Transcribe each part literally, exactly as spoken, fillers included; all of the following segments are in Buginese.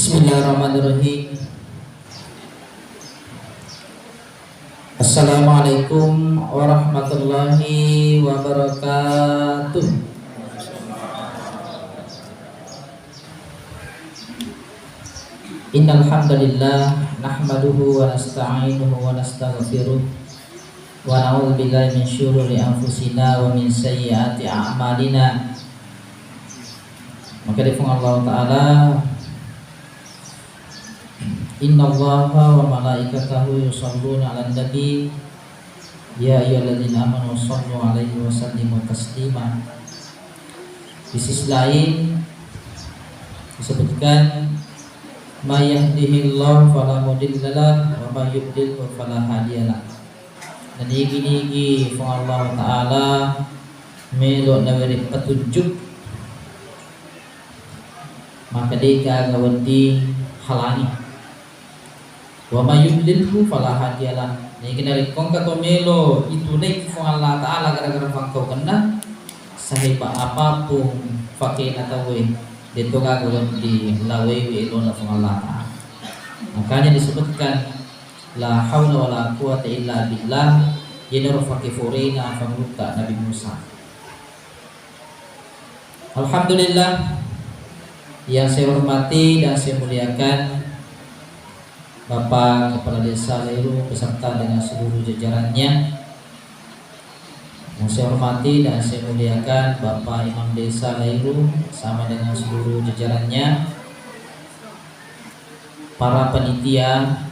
Bismillahirrahmanirrahim. Assalamualaikum warahmatullahi wabarakatuh. Innal hamdalillah, nahmaduhu wa nasta'inuhu wa nastaghfiruh, wa na'udzu billahi min syururi anfusina wa min sayyiati a'malina. Makkeda Puang Allah Ta'ala, "Innallaha wa malaikatahu yusalluna 'alan nabi, ya ayyuhalladzina amanu sallu 'alaihi wa sallimu taslima." Di sisi lain disebutkan, "May yahdihillahu fala mudhillalah, wa may yudlilhu fala hadiyalah." Nanigi-nigi Puang Allah Ta'ala melo nawere petunjuk, maka de gaga wedding halangi. Wa may yudlilhu fala hadiyalah. Nigi narekko engka to melo itunai Puang Allah Ta'ala gara-gara fakkaukenna, saheba apapun fakena tauwe, de to gaga wedding lawewi elona Puang Allah Ta'ala. Makanya disebutkan, "La haula wala quwwata illa billah." Yenaro fake forena fangulutta Nabi Musa. Alhamdulillah, yang saya hormati dan saya muliakan Bapak Kepala Desa Leru beserta dengan seluruh jajarannya. Yang saya hormati dan saya muliakan Bapak Imam Desa Leru sama dengan seluruh jajarannya, para panitia,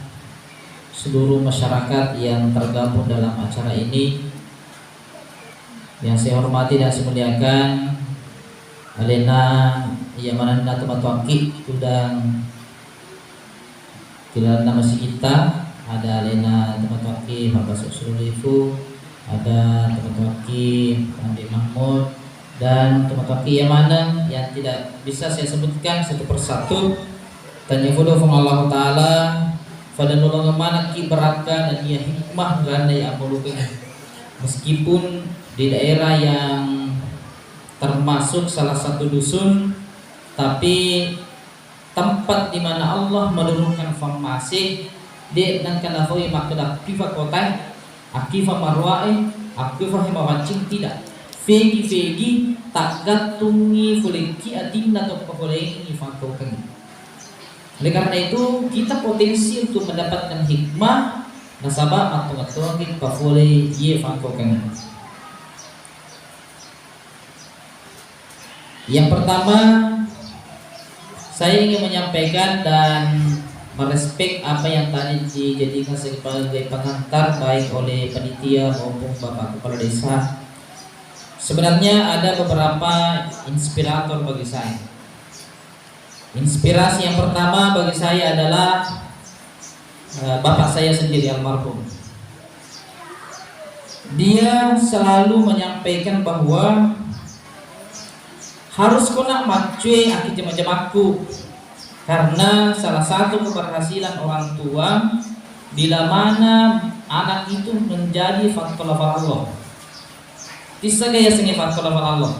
seluruh masyarakat yang tergabung dalam acara ini. Yang saya hormati dan saya muliakan alena iya manenna tomatoakki tudang ki lalenna masigitta, ada alena tomatoakki Bapak Sulifu, ada tomatoakki Andi Mahmud, dan tomatoakki iya maneng yang tidak bisa saya sebutkan satu persatu. Tanya fudo Puang Allah Ta'ala, pada nulung manakki barakka dan iya hikmah ganna iya amulukeng. Meskipun di daerah yang termasuk salah satu dusun, tapi tempat di mana Allah menurunkan fammase, de nengka nafawi makkeda akkifa kotae, akkifa maruae, akkifa he mawaccing, tidak. Fegi-fegi taggattungi fulekki atinna toppa folengi fakkaukengi. Oleh karena itu, kita potensi untuk mendapatkan hikmah nasaba mattonga-tongeng pafole iye fakkaukengi. Yang pertama, saya ingin menyampaikan dan merespek apa yang tadi dijadikan sebagai pengantar baik oleh panitia maupun Bapak Kepala Desa. Sebenarnya ada beberapa inspirator bagi saya. Inspirasi yang pertama bagi saya adalah, eh, bapak saya sendiri almarhum. Dia selalu menyampaikan bahwa harus kona maccue akki jama-jamakku, karena salah satu keberhasilan orang tua bila mana anak itu menjadi fattolafal Allah. Tissaga yasengnge fattolafal-allo?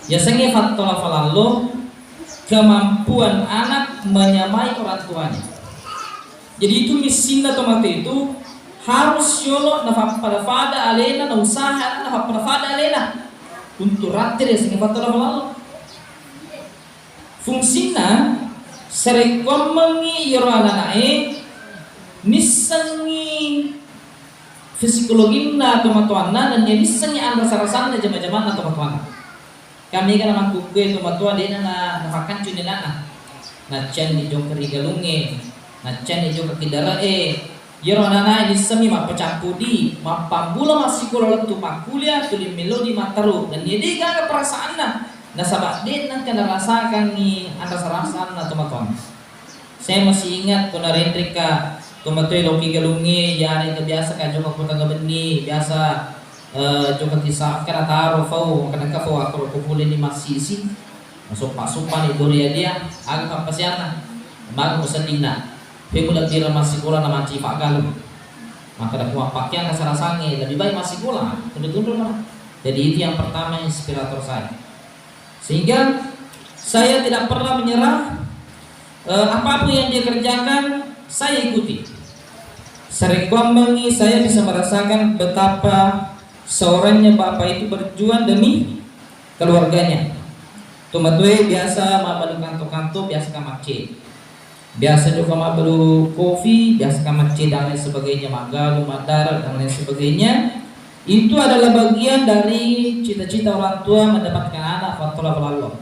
Yasengnge fattolafal-allo, kemampuan anak menyamai orang tuanya. Jadi itu missinna tomatoa itu harus yolo nafappada-pada alena, nausaha nafappada-pada alena untuk ratte yasengnge fattolafal-allo. Fungsinna, sarekkuammengngi iyaro anana'e nissengngi psikologinna tomatoanna, nennia nissengngi anrasa-rasanna jama-jamanna tomatoanna. Kami kana makkukkue tomatoa de'na na, nafakkancu nena'na. Naccanni jokka ri galungnge, naccanni jokka kidare'e. Iyaro anana'e nissengngi mappacappudi, mappammula massikola lettu makkulia, tuli melodi matteru, nennia de gaga perasaanna, nasaba de nengka narasakangngi anrasa-rasanna tomatoanna. Saya masih ingat ko narenrekka tomatoe loki galungnge, yarega biasaka jokka ko tengnga benni, biasa, eh, jokka kisa, engka nataro fau, engka fau akkoro ko puleni massisi, masoppa-soppani dori adia, aga pappasianna, maga museddinna, femu lebbireng massikola na macifa galung. Makkeda ko mappakkeang rasa-rasangnge, lebih baik massikola, tunru-tunru mana. Jadi itu yang pertama inspirator saya. Sehingga saya tidak pernah menyerah. Eh, apapun yang dia kerjakan, saya ikuti. Sarekkuammengngi saya bisa merasakan betapa seorangnya bapak itu berjuang demi keluarganya. Tomatoe biasa mabbalu kanto-kanto, biasa ka macce. Biasa juga mabbalu kopi, biasa ka macce dan lain sebagainya, maggalu, maddarat dan lain sebagainya. Itu adalah bagian dari cita-cita orang tua mendapatkan anak, fattola falallo.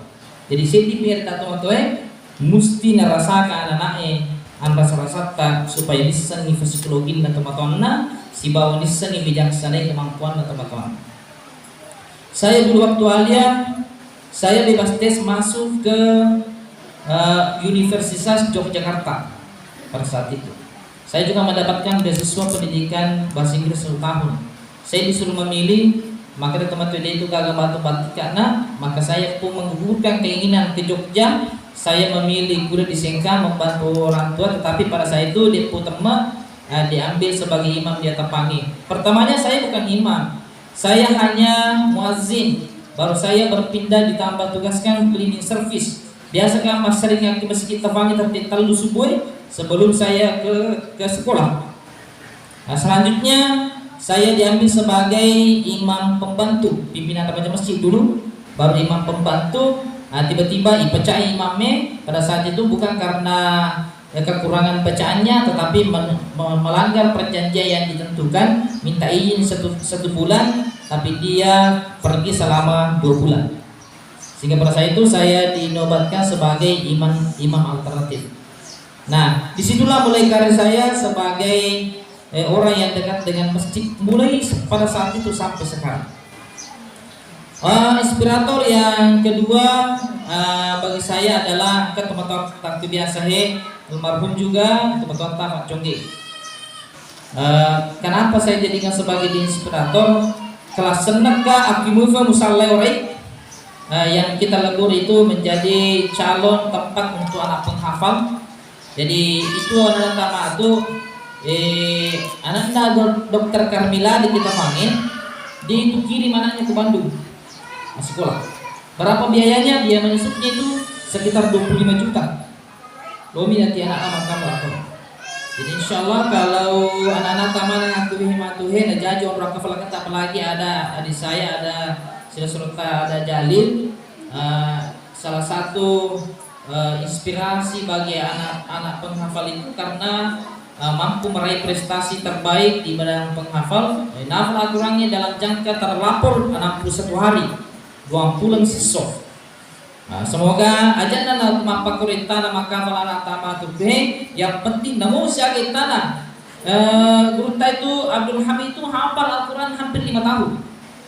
Jadi seddi pi ri tomatoe musti narasaka anana'e anrasa-rasatta supaya nissengngi psikologinna tomatoanna sibawa nissengngi bijaksanai kemampuanna tomatoanna. Saya dulu waktu alia, saya bebas tes masuk ke, eh, Universitas Yogyakarta pada saat itu. Saya juga mendapatkan beasiswa pendidikan bahasa Inggris satu tahun. Saya disuruh memilih, maka ada teman itu gagal batu batik karena maka saya pun menggugurkan keinginan ke Jogja. Saya memilih kuliah di Sengkang membantu orang tua, tetapi pada saat itu dia pun teman, eh, diambil sebagai imam di Atapangi. Pertamanya saya bukan imam, saya hanya muazzin. Baru saya berpindah ditambah tugaskan cleaning service. Biasa kan mas sering ke masjid Tapangi tapi tellu subuh sebelum saya ke ke sekolah. Nah, selanjutnya saya diambil sebagai imam pembantu pimpinan remaja masjid dulu, baru imam pembantu. Nah, tiba-tiba ipecai imamnya pada saat itu bukan karena, eh, kekurangan bacaannya, tetapi men- me- melanggar perjanjian yang ditentukan, minta izin satu, satu bulan, tapi dia pergi selama dua bulan. Sehingga pada saat itu saya dinobatkan sebagai imam imam alternatif. Nah, disitulah mulai karir saya sebagai, eh, orang yang dekat dengan masjid mulai pada saat itu sampai sekarang. Eh, inspirator yang kedua, eh, bagi saya adalah engka tomatoa taktu biasa he, almarhum juga, tomatoatta Pak Congge. Eh, kenapa saya jadikan sebagai inspirator? Kelas senekka akkimufa musallai orai, eh, yang kita lebur itu menjadi calon tempat untuk anak penghafal. Jadi itu anak tama tu, eh, anaknya do- dokter Carmila di kita mangin, dia itu kirim anaknya ke Bandung, nah, sekolah. Berapa biayanya? Biaya masuknya itu sekitar dua puluh lima juta. Lomi nanti anak-anak kamu apa? Jadi insyaallah kalau anak-anak taman yang aku beri matuhe, nah, jaji orang kafalakata, apalagi ada adik saya, ada sila serta ada Jalil, eh, salah satu, eh, inspirasi bagi anak-anak penghafal itu karena, eh, mampu meraih prestasi terbaik di bidang penghafal. Eh, nafal Al-Qur'annya dalam jangka terlapor enam puluh satu hari, dua puluh siswa. Nah, semoga aja na mappakurettana makkafal anak tama tu, eh, yang penting namo siaga tana. Eh, gurutta itu Abdul Hamid itu hafal Al-Quran hampir lima tahun.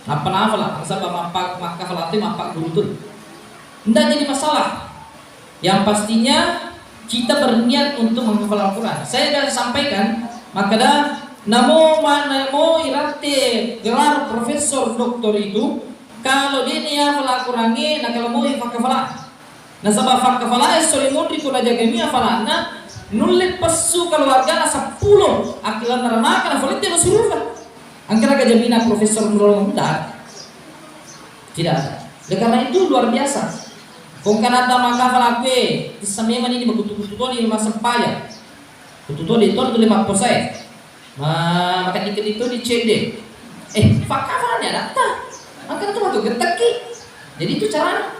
Apa nafal, nasaba mappa- makkafal itu mappa guru tu. Ndak jadi masalah. Yang pastinya kita berniat untuk menghafal Al-Quran. Saya akan sampaikan, makada namo ma- namo iratte gelar profesor doktor itu, kalau dia ni hafal Al-Quran, na kalau mau fakafala. Nasaba fakkafalae sori munri ko najagami afalanna, nulle pessu keluargana seppulo, akkilanna ranaka na falette masuruga. Engka naga jaminan profesor menolong? Tidak ada. Tidak ada. Oleh karena itu luar biasa. Kongkanata maka falakue, tissa memang ini betul-betul toli massempajang. Betul-betul toli tuli mapposae. Ma- maka dikit itu di cende. Eh, fakkafalani adatta. Angka tu matu gettekki. Jadi itu carana.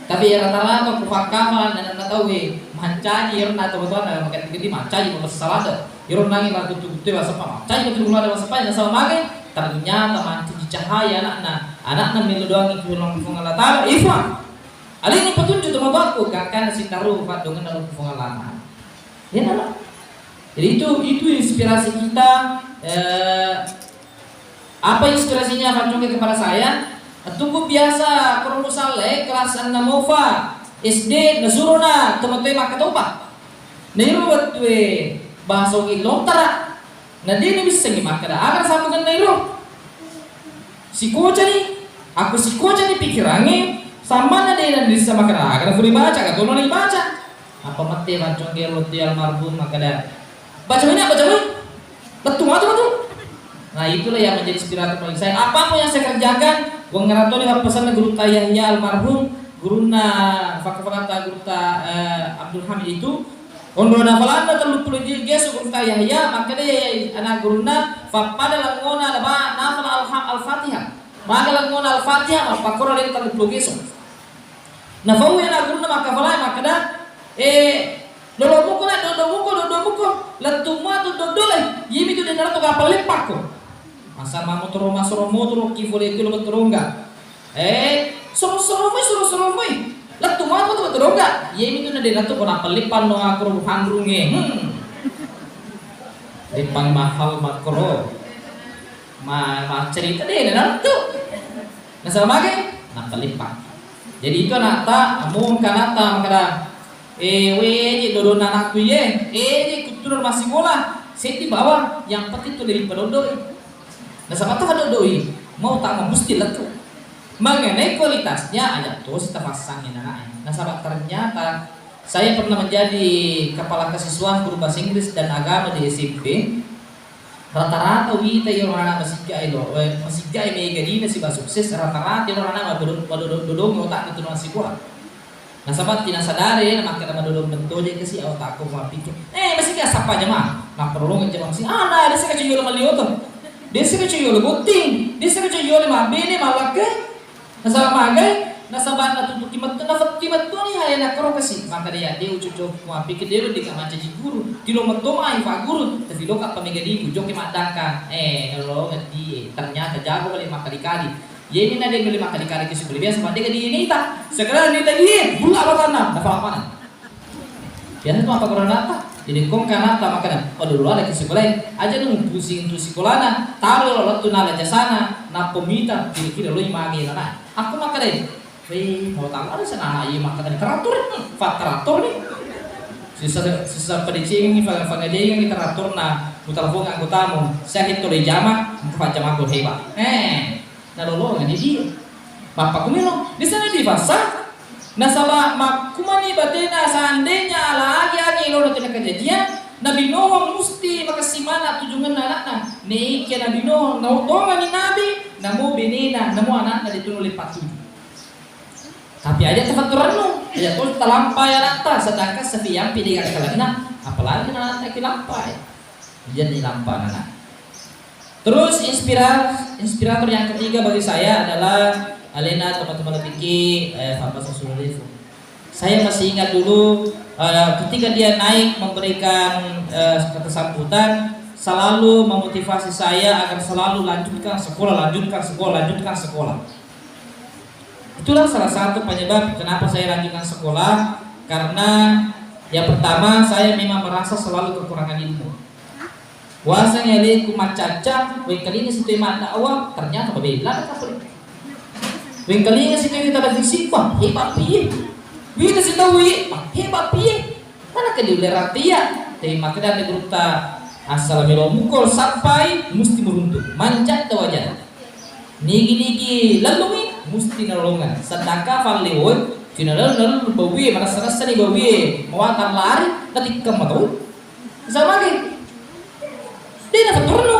Tapi ya rata-rata ku fakkafal dan na tau, eh, mancaji ero na tau tau na maka dikit mancaji maka salada. Ero nangi maka tu tu bahasa apa? Mancaji maka tu ada bahasa apa? Yang sama magai. Ternyata mancaji cahaya anakna. Anakna melo doang itu Allah Taala. Ifa. Alini petunjuk tu mabakku gakkan sitaru fat dengan Allah Taala. Ya kan? Jadi itu itu inspirasi kita, eh, apa inspirasinya Pak Congke kepada saya? Tunggu biasa kurang salah, eh, kelas enam mova S D nasurona teman-teman makatopa. Nairu wettue bahasa Ogi lontara. Na dini bisa ni makkada aga sambungan nairu. Sikocani, aku sikocani pikirangi, samana dena bisa makkada aga furi baca, aga tono ni baca. Apa mette Pak Congke lo tu almarhum makkada, "Baca mana, baca mana? Betul matu, betul." Nah, itulah yang menjadi inspirator bagi saya. Apapun yang saya kerjakan, wong ngeratoni pesan guru Yahya almarhum, gurunna, fakka-fakkata gurutta, eh, Abdul Hamid itu, onrona falanna telluppulo je-, geso gurutta Yahya, makkeda ana gurunna, fappada langona naba-, nafala Al-, Al-Fatihah. Maga langona Al-Fatihah, mappakkoro alena telluppulo geso. Nafaui ana gurunna makkafalai makkeda, eh, lolo muko na, dodo muko, dodo muko, lettu mua tu dodole, yimi tu dena to kapal leppakko. Masa mamotoro, masoro motoro, ki fole ki lo bettorongga. Eh, soro-soro moi, soro-soro moi. Lettu mua tu bettorongga. Yemi tu na dena to kona pelippan no akro hanrunge. Hmm. Lippang mahal makro. Ma, ma cerita deh, dena tu. Nasaba mage? Nappa leppa. Jadi itu anatta, mungka anatta makkeda, eh, we, eje dodonna anakku iye, eh, eje kuttuna massikola, seddi bawang, yang penting tu dari padodoi. Nasaba tu padodoi, mau tak mau mesti lettu. Mengenai kualitasnya, aja tosi tapassangi anaknya. Nasaba ternyata saya pernah menjadi kepala kesiswaan guru bahasa Inggris dan agama di S M P. Rata-rata wita iyaro anak masigga elo, eh, masigga e mega dina siba sukses, rata-rata iyaro anak madodo-, madodo-, dodong otak itu nasi kuah. Nasaba tina sadare na makkeda madodong bentoje kasi otakku mappikir. Eh, masigga sappa jama. Mapperolong jama si, ah, nah, desa kecil yolo malioto. Desa kecil yolo botting, desa kecil yolo mabene malakke. Nasaba magai, nasaba natutuki metto, nafetti mettoni hae nakkoro kasi. Makkeda ya, de ucocok kuapi ke de wedding ka mancaji guru. Tilo metto mai fa guru, tapi loka pamega diku, joki maddangka. Eh, nalolongeng die, ternyata jago bale makkali-kali. Yemi na de nulle makkali-kali ke sukuli biasa, maddega die nita. Sekedar nita die, bulla batanna, nafala mana. Biasa tu mappakkorona anatta. Jadi kongka anatta makkeda, "Waduh, lo ada ki sikolai. Aja nu pusing tu sikolana. Taro lo lettu nala jasana, nappa mita kira-kira loi mage nana." Aku makkeda, "Weh, mau tahu ada sana iya makkeda teratur, hmm, fa teratur nih." Sisa, sisa pedecengi, fa, fa ngajengi teratur na, mutalfung anggotamu. Saya itu le jama, engka fa jama ko hebat. Eh. Nalolongeng ni dia. Mappakumiro, di sana difasa. Nasaba makkumani batena seandainya ala agi-agi lolo tena kejadian, Nabi Nuh musti makessing maneng tujungenna anakna. Neike Nabi Nuh, nau tongani Nabi, namo benena, namo anakna de tu nulle pattuju. Tapi aja tafatturannu, aja to talampai anatta, sedangkan setiap pilihan kalenna, apalagi anakna kilampai. Jadi lampa anak. Terus inspira-, inspirator yang ketiga bagi saya adalah alena teman-teman lebih, eh, Pak Pastor Sulefu. Saya masih ingat dulu, eh, ketika dia naik memberikan, eh, kata sambutan, selalu memotivasi saya agar selalu lanjutkan sekolah, lanjutkan sekolah, lanjutkan sekolah. Itulah salah satu penyebab kenapa saya lanjutkan sekolah, karena yang pertama saya memang merasa selalu kekurangan ilmu. Waseng aleku macca-macca, wengkalinga sitoi maddakwa, ternyata mabela ka pole. Wengkalinga sitoi kita lagi sipah, hebat piye. Wita sitoi, hebat piye. Mana ke diulle ratia, tapi makkeda gurutta, "Assalamualaikum mukol sappai, musti muruntu. Mancatta wajar. Nigi-nigi lellungi, musti nalolongeng. Sedangkan fallewo, cina lellung-lellung bawie, marassa-rassani bawie, mawatang lari, natikkeng matau." Sama lagi. Dena faturnu.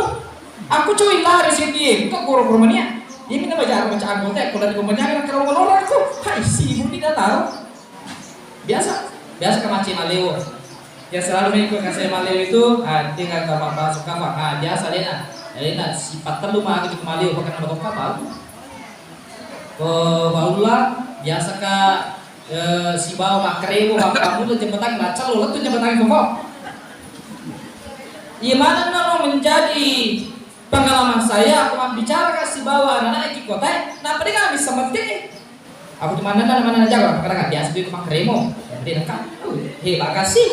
Aku cuy lari sini, engka goro-goro mania. Ini kita baca, baca anggota, kalau dari pemenangan, kalau ngelorong aku, hai, sibuk di datar. Biasa, biasa ka macca mallewo. Ya selalu mengikut kasih mallewo itu, ah, tinggal ka masuk kapal. Ah, biasa alena. Alena sifat telu mah gitu mallewo, bahkan nama tongkap, Pak. Ko baulla, biasa ka, eh, sibawa makkarebo, makkamutu jembatan, macca lo lettu jembatan ko. Iya manenna lo menjadi pengalaman saya, aku mabbicara ka sibawa anak-anak ki kotae, nappa de kami sementing. Aku tu manenna, manenna jago, kadang biasa tu makkaremo. Jadi lengkap. Hebat kasih.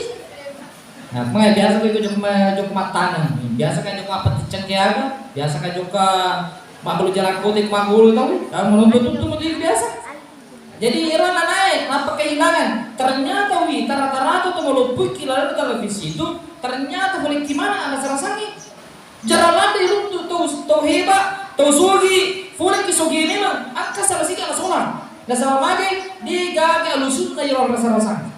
Nah, makanya biasa tu jok ma-, jok mattaneng. Biasa kan jok mappeticeng ke aga, biasa kan jok mabbelu jalan kota ke magulu tau. Kalau menonton tu, tu, tu biasa. Jadi ero nanae, nappa kehilangan. Ternyata wi, rata-rata tu maloppo ki laleng televisi itu, ternyata boleh gimana anak serasangi. Jarang ladde runtu tau, tau heba, tau sogi, pole ki sogi memang, engka salah sika na solang. Nasaba mage, de gaga alusunna iyaro rasa-rasa.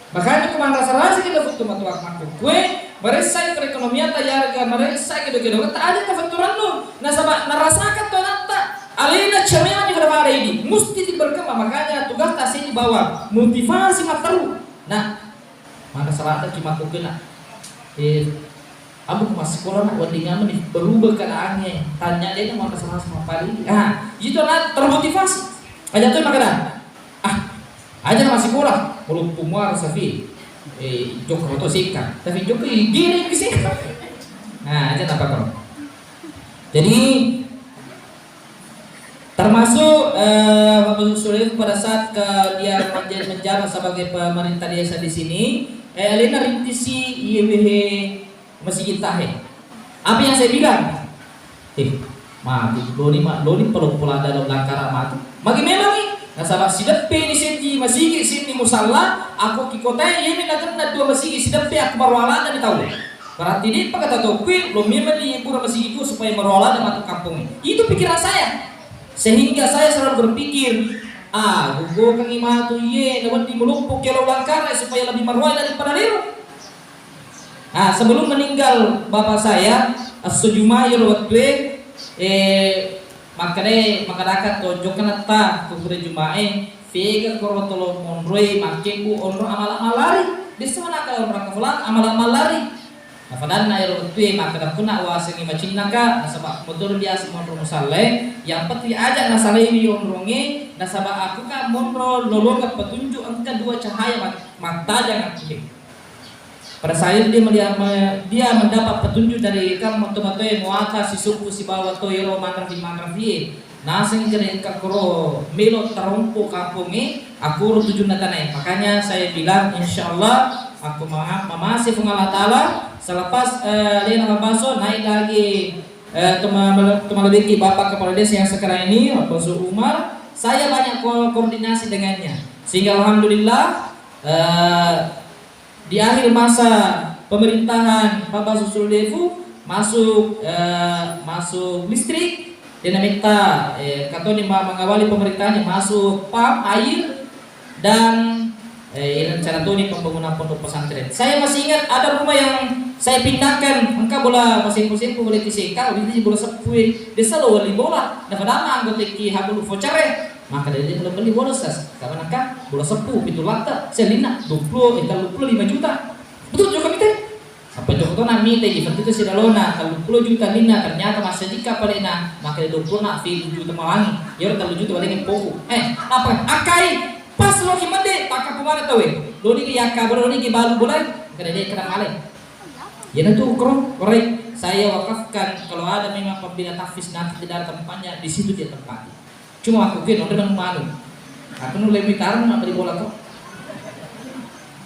Makanya ko manrasa-rasa kita foto matoa makkukue, maressa perekonomian ta yarega maressa kedo-kedo ta ada kebetulan no. Nasaba narasaka to anatta, alena cemea ni pada pada ini. Musti diberkembang, makanya tugas tasini bawa motivasi matteru. Nah, maka salah ki makkukena. Eh, abu massikola nak wedding anu nih berubah keadaannya. Tanya dia maka salah sama pali. Ah, itu nah termotivasi. Aja tuh makanya. Ah, aja massikola, melukku muar safi. Eh, jokka moto sikka. Tapi jokka giring ke sikka. Nah, aja apa kau. Jadi termasuk eh, Bapak Sulefu pada saat ke dia menja- menjabat sebagai pemerintah desa di sini, eh, alena rintisi iye wehe masigi tahe. Apa yang saya bilang? Eh, mati doni ma doni pelo pola dalam langkara mati. Magi memang nih, nasaba sideppe ni seddi masigi sini musalla, aku ki kotae iye mi nagenna dua masigi sideppe aku marwalana di tau. Berarti di pakata tokki lo memang di pura masigi tu supaya marwalana matu kampung. Itu pikiran saya. Sehingga saya selalu berpikir, ah, gugokangi matu iye na wedding maloppo kelo langkara supaya lebih marwai daripada lero. Nah, sebelum meninggal bapak saya, esso Jumae ro wettue, eh, makkeda, makkedaka to jokka natta ku pura Jumae, fega koro tolo monroi makkebbu onro amala mallari. Dessa manaka onro kafulang amala mallari. Nafadanna ero wettue makkeda puna wasengngi macinnaka, nasaba motor biasa monro musallae, yang penting aja nasalaiwi onronge, nasaba aku ka monro lolongeng petunjuk engka dua cahaya mat- mattajang aku he. Pada saat dia melihat me- dia mendapat petunjuk dari kam matoa-matoae muata sisukku sibawa to ero manrafi-manrafie. Naseng kene engka koro melo tarompo kampongnge, akkoro tujunna tanae. Makanya saya bilang, insya Allah, aku ma- mamase Puang Allah Ta'ala, selepas eh, alena mabbaso, naik lagi eh, toma- temalebeki Bapak Kepala Desa yang sekarang ini, Bapak Su Umar, saya banyak ko- koordinasi dengannya. Sehingga alhamdulillah, eh, di akhir masa pemerintahan Bapak Susul Defu masuk eh, masuk listrik, dena metta eh, katoni ma- mengawali pemerintahannya masuk pam air dan eh, rencana toni pembangunan pondok pesantren. Saya masih ingat ada rumah yang saya pindahkan, engka bola masempo-sempo boleh kiseka, ini bola seppu, desa lo wali bola, dapat nama anggota ki habulu vocare, maka dia belum beli bola sas, karena kan bola seppu, pintu latta, saya lina dua puluh, eh, dua puluh lima juta. Betul juga kita. Apa joko to namita i, waktu itu sidalona, tellu pulo juta lina, ternyata massajikka palena, maka dua puluh na, fi juta mawangi, yaro tellu juta paling poku. Eh, apa? Akai, pas lo ki mede, takka pemana tawe. Lo ni ki yakka, lo ni ki balu bolai, kada dek kada malai. Ya na tu kro, korek. Saya wakafkan, kalau ada memang pembina tahfiz nanti tidak ada tempatnya, di situ dia tempati. Cuma aku ke nonton manu. Aku nu lebih tarung nak beli bola kok.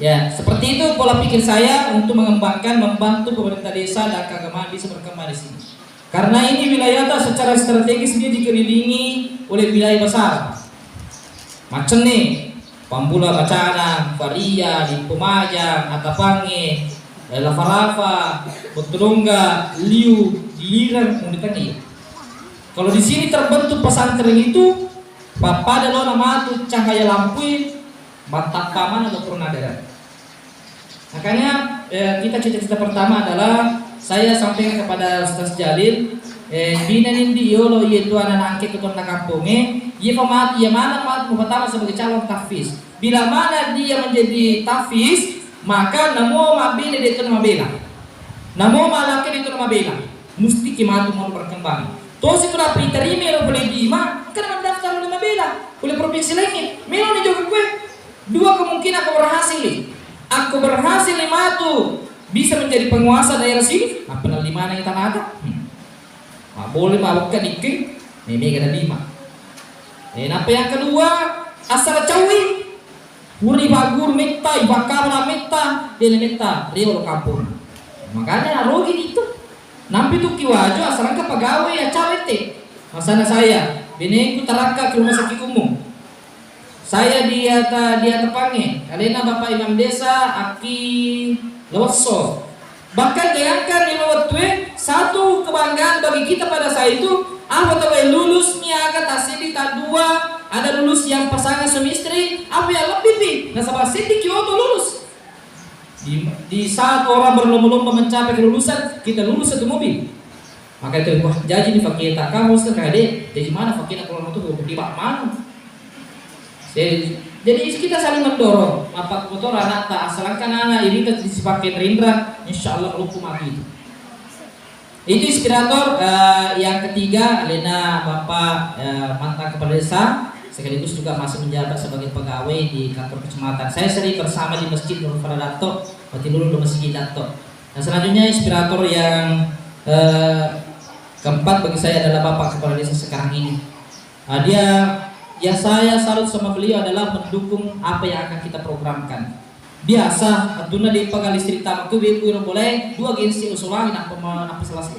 Ya, seperti itu pola pikir saya untuk mengembangkan, membantu pemerintah desa dan keagamaan bisa berkembang di sini. Karena ini wilayah secara strategis ini dikelilingi oleh wilayah besar. Macenne, Pambula Bacana, Faria, Limpu Majang, Atapange, eh, Lafa-Lafa, Botolongga, Liu, Gilireng, Munitani. Kalau di sini terbentuk pesantren itu, pappada lo namatu cahaya lampui, mattappa mana lo pernah ada. Makanya eh, kita cita-cita pertama adalah saya sampaikan kepada Ustaz Jalil, eh, bina nindi yolo iya tu anak angke ke kota kamponge, iya pemati iya mana mati pertama sebagai calon tahfiz. Bila mana dia menjadi tahfiz, maka namo mabine de tu mabela. Namo malake de tu mabela. Musti ki matu mau berkembang. Tosi tu dapat diterima lo boleh bima, kan mendaftar oleh mabela, oleh provinsi lainnya. Melo ni juga kue. Dua kemungkinan aku berhasil nih. Aku berhasil nih matu bisa menjadi penguasa daerah sini. Apa lima nang tanah ada? Hmm. Ma boleh ma lokka dikke, meme gana lima. Eh, napa yang kedua, asal cawi. Puri baguru metta, ibakabala metta, dele metta, riolo kampung. Makanya rugi itu. Nampi tu kiwaju asal engka pegawai acara ete. Masana saya, benengku tarakka ke rumah sakit umum. Saya di ata di atapange, alena Bapak Imam Desa Aki Lewesso. Bahkan jangankan lima wettue, satu kebanggaan bagi kita pada saat itu, apa tahu lulus niaga tasidi tak dua, ada lulus yang pasangan suami istri, apa yang lebih pi, nasaba seddi kioto lulus. Di, di saat orang berlomba-lomba mencapai kelulusan, kita lulus satu mobil. Maka itu wah jaji di fakir tak kamu sekade, jadi mana fakir kalau itu tiba mana? Jadi, jadi kita saling mendorong. Apa kotor anak tak asal kan anak ini kita disipake Rindra, insya Allah melukku mati itu. Itu inspirator. Eh, yang ketiga, alena Bapak, eh, mantan kepala desa, sekaligus juga masih menjabat sebagai pegawai di kantor kecamatan. Saya sering bersama di Masjid Nurul Huda Datto, Patilulu Masjid Datto. Nah, selanjutnya inspirator yang, eh, keempat bagi saya adalah Bapak Kepala Desa sekarang ini. Ah, dia, ya, saya salut sama beliau adalah mendukung apa yang akan kita programkan. Biasa, tentunya di pegawai listrik tamu tu, ibu iro boleh dua gengsi usulangi, napa ma-, napa selesai.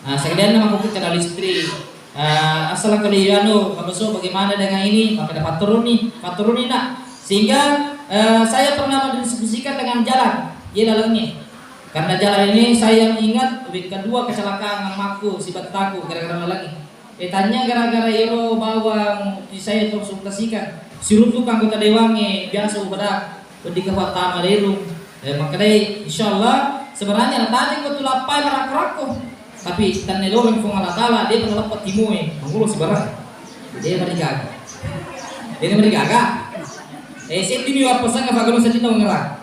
Nah, sekalian nama aku kena listrik. Ah, asal kali anu, Pak Beso, bagaimana dengan ini? Maka dapat turun nih, Pak turun nih, nak. Sehingga, eh, saya pernah mendiskusikan dengan jalan, dia lalengnya. Karena jalan ini saya ingat, kedua kecelakaan amaku, si bataku, gara-gara lalengnya. Eh, tanya gara-gara ero bawang di saya konsultasikan. Siruntuk anggota dewan, eh, biasa ubeda. Wedding ka pattama leru. Eh, makkedai, insyaallah, sebenarnya natajeng ko tu lappai marakko-rakko. Tapi tanneloreng Puang Allah Taala, dia pernah lepat timue, mengulo sibarang. Dia marigaga. Dia marigaga. Eh, seddi mi wappasang ka fagalung seddi na mengerang.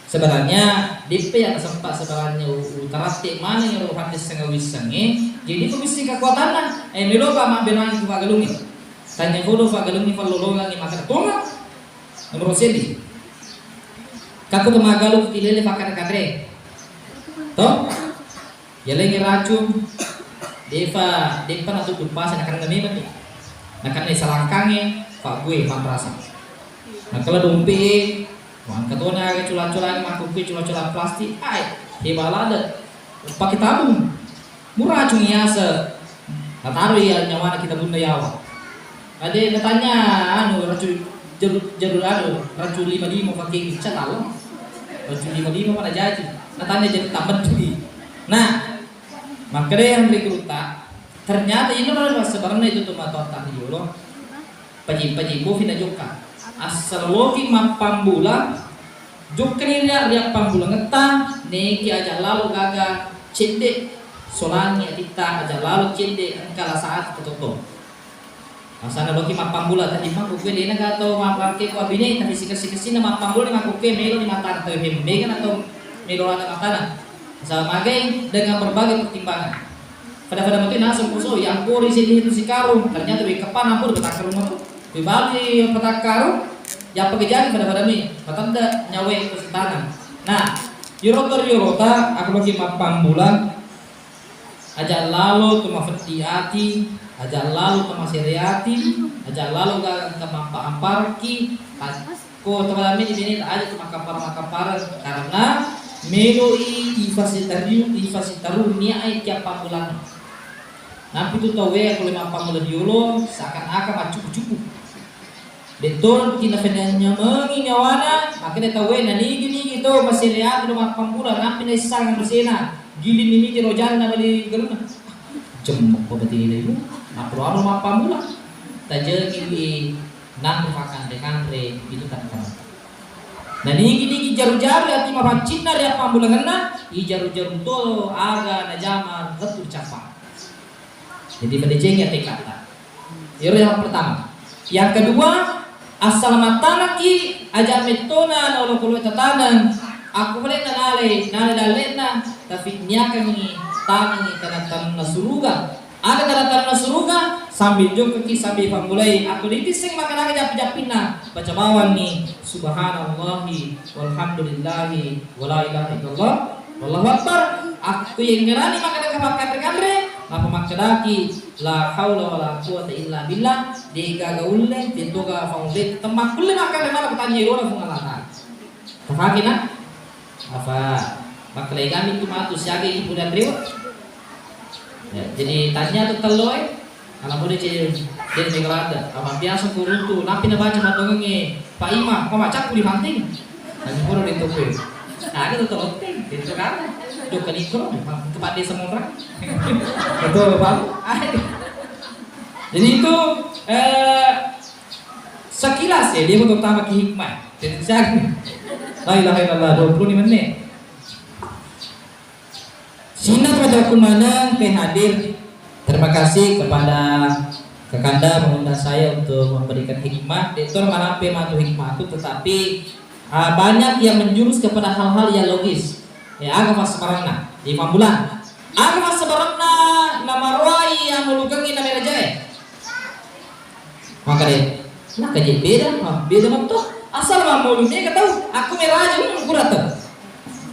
Sebenarnya, deppe ya sempat sebenarnya u-, utaratte mana yang roh hadis sengawissengnge, jadi pemisi kekuatanna. Eh, melo pa mabberangi fagalungnge. Tanya foto fagalungnge fallolongangi maka tonga. Nomor seddi. Kaku tu magalung tilele fakkare-kare. Toh? Yalengngi racung, defa, defa natuddu pasa nakanna memang ni. Nakanna salangkangnge, pabbue, panrasa. Nakala dompe, wangka tona aga cula-cula makkukkue cula-cula plastik, ai, heba lade. Pake tabung. Muracung yase. Nataroi iya nyawana kitabunna yawa. Ade natanya anu racun jeru, jeru anu racun lima-lima pakai bica laleng. Racun lima-lima mana jaji. Natanya jadi tamat dui. Nah, makkeda yang berikutnya, ternyata ini adalah sebenarnya itu tuh mata tak dulu. Paji-paji bofi na jokka. Assaloloki mappambula, jokkani ria, riappammulangetta, neki aja lalo gaga cedde, solangi atitta aja lalo cedde, engka la saat ketoto. Asana loki mappambula, tadi makkukue dena gaga tau mappake ko abine, tapi sikessi-kessina mappambula ni makkukue melo ni matana tau hembengan atau melo ada matana. Asal magai dengan berbagai pertimbangan. Pada-pada matu naseng puso, yang kori sedih itu si karung, ternyata wekka pa nampur petakkarung matu. Wibali petakkarung, yang pakai jari pada-pada mi, patanda nyawe ku sitana. Nah, yoro tor yoro ta, aku lagi mappambula, aja lalo tu mafetti ati, aja lalo tu masere ati, aja lalo ga engka mampa-amparki, Ko tau lame di bene aja tu makkappara-makkappara karena meloi ifasitaru, ifasitaru niae kia pammulang. Nampi tu tauwe ko le mappammula diolo seakan-akan maccuku-cuku. Detto tina fenanyamengi nyawana, makanya tauwe nanigi-nigi to masere ati lo mappammula, nampi naissang masena, giling ni miti rojanna bali garuna. Jemmekko batena ibu, nappa anu mappammula. Tajengiwi nanre fakkanre-kanre itu tanatamata. Nanigi-nigi jaru-jaru ati mapaccinna ri appammulangenna, ijaru-jaru to aga najama lettu cappa. Jadi padecengi ati katta. Iyaro yang pertama. Yang kedua, asal mattanaki aja mettona na olokolo tataneng. Aku male nalai, nalai dalle'na, tapi niakangi tanengi tanah-tanah suruga. Ada tanda-tanda suruga, sambil jokkaki, sambil pammulai. Aku ditisseng makkeda jappi-jappinna, baca bawanni, "Subhanallahi walhamdulillahi wala ilaha illallah, wallahu akbar." Aku yengngerani makkeda kapakkanre-kanre, napa makkedaki, "La haula wala quwata illa billah." Degaga ulle, tentoga faulle, temmakkulle makkeda mala petanya irona Puang Allah Ta'ala. Tafakina? Apa makkelai kami tu matu siaga ibu dan rewa. Ya, jadi tanya tu telloe, anak muda cewek, dia jaga lada. Apa biasa kuruntu, napi na baca madongengnge Pak Imam, kau macam di panting. Tanya pura di toko. Nah, ada tu teloteng, itu kan. Jok ke nikro, tempat desa Mongrang. Betul, Pak. Jadi itu, eh, sekilas ya, dia mau tambah hikmah. Jadi, la ilaha illallah, dua puluh lima menit. Sininna padaku maneng ke hadir. Terima kasih kepada Kakanda mengundang saya untuk memberikan hikmah, de' to manampe matu hikmah itu, tetapi, ah, banyak yang menjurus kepada hal-hal yang logis. Ya, aga fassabaranna. Jadi, Fambulang. Aga fassabaranna namaroai yang mulukengi namerajae. Maka de', naka je beda, ah, beda metto. Asal mammulu mega tau, aku meraja, hmm, kurang tau.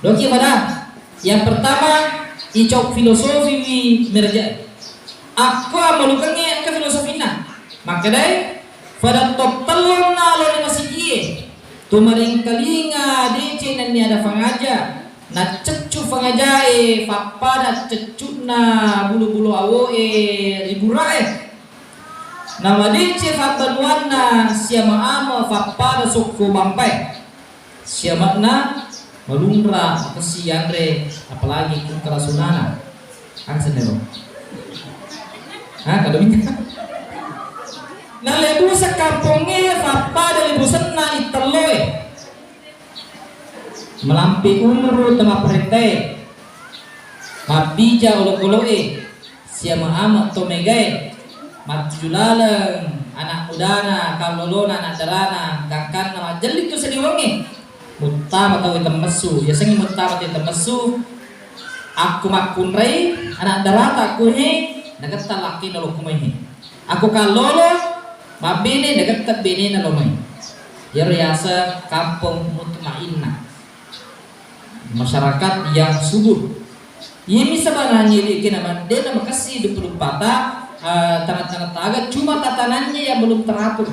Doki pada, yang pertama, icau filosofi wi merajae. Akko ammalukengnge engka filosofinna. Makkedae, fada tottellonna lao ri masigie, tumarengkalinga deceng nennia ada fangaja, nacceccu fangajae fappada ceccu'na bulu-bulu awoe ri burae. Namadeceng fabbanuanna siama-ama fappada sokko bampae. Siama'na malunra makessi yanre, apalagi ku engka lasunana. Aga senna ro? Ha, kado minta. Nalebuseng kampongnge fappada lebusenna ittelloe. Malampe umuru temapparentae. Mabbija olokolo'e. Siama-ama to megae, mattuju laleng anak mudana, kallolona, anak darana, gangkanna majjelli tu sediwengnge. Muttama tau temmessu, yasengnge muttama tau temmessu, akku makkunrai anak darata akku he, nagetta lakki nalokku mai he. Akku kallolo, mabbene, nagetta benena lo mai. Yaro yaseng kampong mutmainnah. Masyarakat yang subur. Iyemi sebenarnya de' kena ma-, de' na makessi duppa-duppata, eh, tanah-tanah taga, cuma tatanannya yang belum teratur.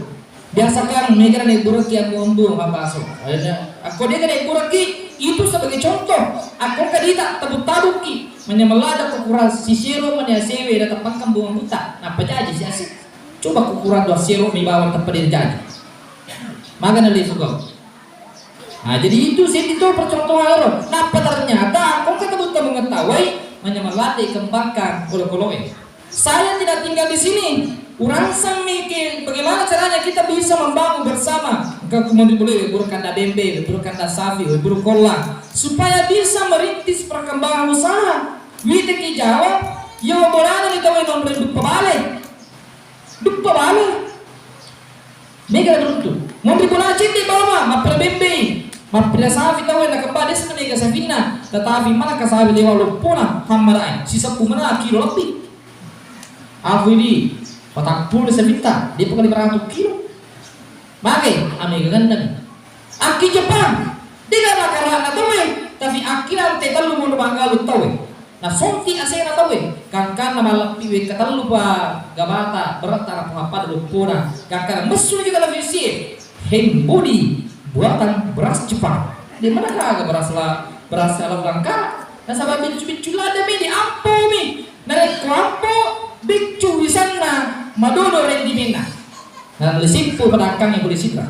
Biasakan mega na burekki ambu-ambu mabbaso. Akhirnya, akko de' na burekki, itu sebagai contoh. Akko engka dita tabuk-tabukki, manyamella ada kekurangan sisero mani asewe datang pangkang bunga buta. Napa jaji si asik? Coba kukurang dua sero mi bawang tempat dia jaji. Maga na lesu kau. Nah, jadi itu seddi to percontohan ero. Nappa ternyata kongka tebutta mengetahui, manyameng ladde kembangkan kolo-koloe. Saya tidak tinggal di sini. Urangsang mi ke, bagaimana caranya kita bisa membangun bersama. Engka ku monri bulu, buru kanda bembe, buru kanda safi, buru kollang. Supaya bisa merintis perkembangan usaha. Witeki Jawa, yo bolana ni tau nonroi duppa bale. Duppa bale. Mega beruntu. Monri bola cedde bawang, mappela bembei. Mappela safi tau na kemba desa mega safinna. Tetapi mana kasafi lewa loppona, hammarae. Siseppu mana kilo lebih. Aku ini, patang puluh safinta, dia bukan lima ratus kilo. Mage, amega gandeng. Akki Jepang, dega makarana tauwe, tapi akki lantai tellu mono manggalu tauwe. Nasonti asena tauwe, kangkanna malleppi wekka tellu pa gabata, beretta na puhappada loppona, kangkanna messu juga televisi, hand body, buatan beras Jepang. Di mana kaga beras la, beras la langka? Nasaba biccu-biccu lada mi di ampo mi, narekko ampo, biccu wisanna, madodo rendimenna. Nanulle simpu pada akkangnge pole sidra.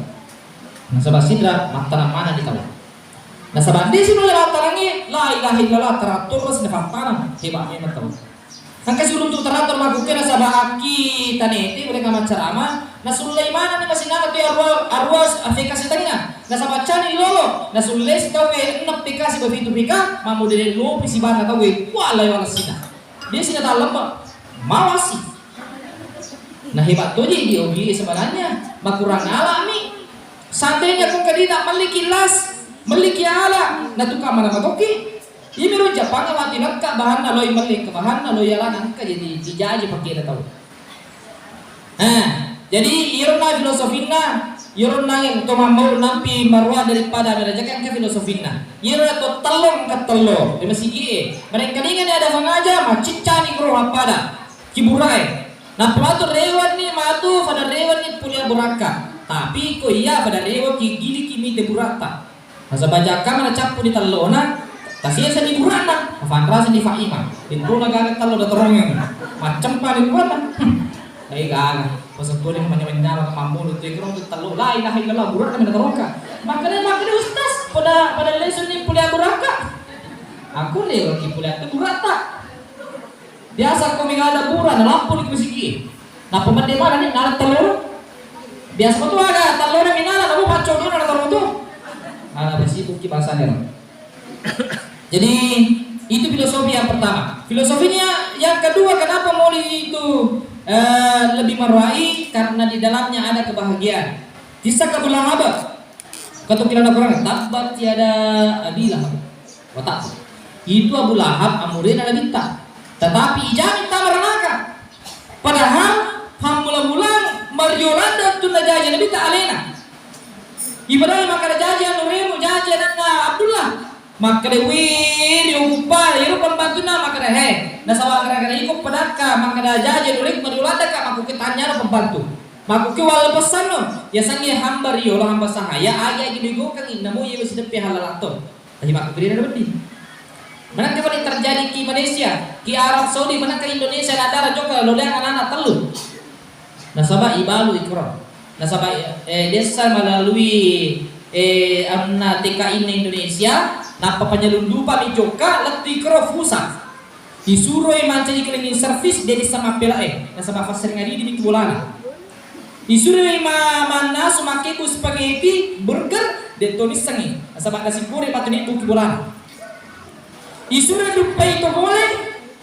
Nasaba sidra mattanang maneng di tau. Nasaba de sinulle mattanangnge, la ilaha illallah, teratur si nafattanang, hebat memang tau. Engka siruntu teratur makkukke nasaba akki tanete mereka maccarama, nasullei maneng ni masinana tu arwa, arwa F K sitengnga. Nasaba cani lolo, nasullei si tauwe enneng P K siba pitu P K, mammodere lopi sibanna tauwe, wala wala sina. De si natallemma, mawasi. Nah, hebat toji di Ogi sebenarnya. Makurang alami. Seandainya kau kedina melli kilas, melli ki ala, nah tukang mana matoki. Ini ro Jepang mati lengkap bahanna loi melli ke bahanna loi ala nangka jadi dijaji pakai tau. Nah, jadi irona filosofinna, irona yang to mammau nampi marua daripada merajakan ke filosofinna. Iro to tello engka tello, di masigi e. Mereka ni ada mangaja, maciccani kuro pada. Kiburae. Nappa matu rewenni matu pada rewenni pulia burakka. Tapi ko iya pada rewe ki gili ki mite buratta. Nasaba jakka mana cappu di tellona, tasesa di burakna, mafanrasa di faima. Itu na gaga tello da terongeng. Macem pa di burakna. Ai gaga. Pasempuri manya-manya mammu tu ikro tu tello. La ilaha illallah burakna mana terongka. Makanya makanya ustaz pada pada lesun ni pulia burakka. Aku rewe ki pulia tu buratta. Biasa ko mega ada bura na lappo di masigi. Nappa medde mana ni nala tello. Biasa ko tu ada tello na minala namu pacco dona na tello tu. Ada sibuk ki bahasa ni. Jadi itu filosofi yang pertama. Filosofinya yang kedua, kenapa moli itu eh, lebih meroai karena di dalamnya ada kebahagiaan. Kisah Abu Lahab. Katu kirana Quran, tabbat yada Abi Lahab. Watak. Itu Abu Lahab amurena Nabitta. Tetapi ijamin tama ranaka. Padahal pammula-mula mario ladde tu najaji Nabitta alena. Ipadai makkeda jaji anuremu, jaji anakna Abdullah. Makkeda, "Wih, ri uppa, iro pembantunna," makkeda, "He, nasaba gara-gara iko pedakka makkeda jaji anuremu mario laddeka, makkuke tanyaro pembantu. Makkuke wale pesanno, yasengnge hamba riolo, hamba sahaya, agi-agi digokengi, namo iye sideppe halalatto." Tapi makkuke ri wedding. Manakka pale terjadi ki Malaysia, ki Arab Saudi, manakka Indonesia, nadara jokka loleang anana tellu. Nasaba ibalu ikro. Nasaba, eh, dessa melalui, eh, anunna T K I na Indonesia, nappa penyelundupan mi jokka lettu ikro fusa. Isuroi mancaji cleaning service, de dessa mappela e. Nasaba fassaring aridi mi bolana. Isuroi ma-, mannasu makkebbu spaghetti, burger, de to nissengi. Nasaba nasi goreng matu nebbu ki bolana. Isuro duppai to pole,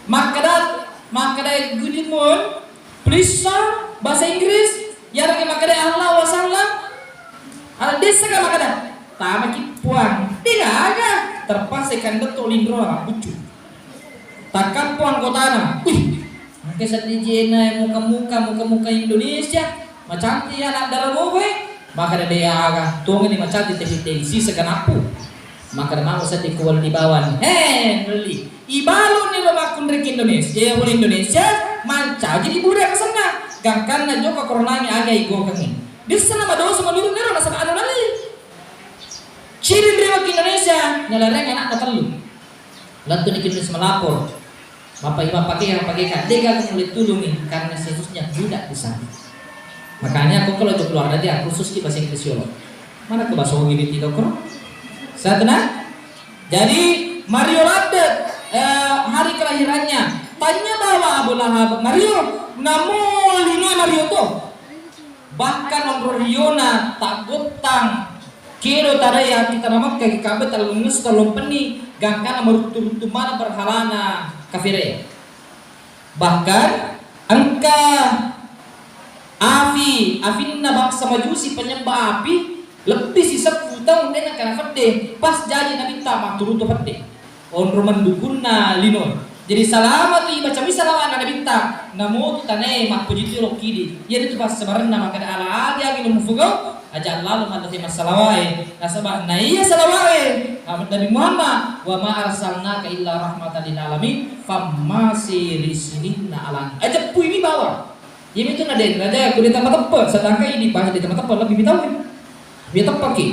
makkeda, makkeda good morning, please, sir, bahasa Inggris, yarega makkeda Allah wasallam, ala dessa ka makkeda, tamaki puang, degaga, terpaksa ikan beto lindro mabbuccu. Takkappo anggotana, wih, engka seddi jena muka-muka, muka-muka Indonesia, macantik anak dara bogoe, makkeda de aga, tongeni macantik tapi tensi segenappu. Makkeda mamo seddi kuwelli bawang. He, melli. Ibaluni lo makkunrai ki Indonesia, eh, pole Indonesia, mancaji di bure kesenna. Gangkanna jokka koronangi aga igokengi. Dissana madosa menurut nero nasaba anu lalli. Ciri riwak Indonesia, nalarengi anakna tellu. Lettu ni ki Indonesia melapor. Bapak Ibu, pakai apa pakai kan? Dega aku mulai tulungi karena statusnya budak di sana. Makanya aku kalau untuk keluar negeri, aku khusus ki bahasa Inggris yolo. Mana ke bahasa Inggris tidak kro? Saya tenang. Jadi Mario ladde, eh, hari kelahirannya. Tanya bawa Abu Lahab, Mario, namo lino Mario to? Bahkan onro riona taggottang kedo tadaya kita namekka ki Ka'bah tallungngesso tallompenni gangkana maruttu-ruttu maneng berhalana kafire. Bahkan engka afi, afinna bangsa Majusi penyembah api lebbi siseppu taung de nengka nafedde, pas jaji Nabitta matturuntu fedde. Onro mendukunna lino. Jadi salama tu ibaca mi salawat na Nabitta, namo tu tanae mappuji tu ro kidi. Iya tu passebarenna makkeda ala agi-agi lo mufugau, aja lalo mallase massalawae. Nasaba na iya salawae, Nabi Muhammad, "Wa ma arsalnaka illa rahmatan lil alamin," fammasi ri sininna alang. Aja pui mi bawang. Iyami tu na de, na de, ku de tempat teppe, sedangkan ini bahasa de tempat teppe lebih bitawi. Lebih teppaki.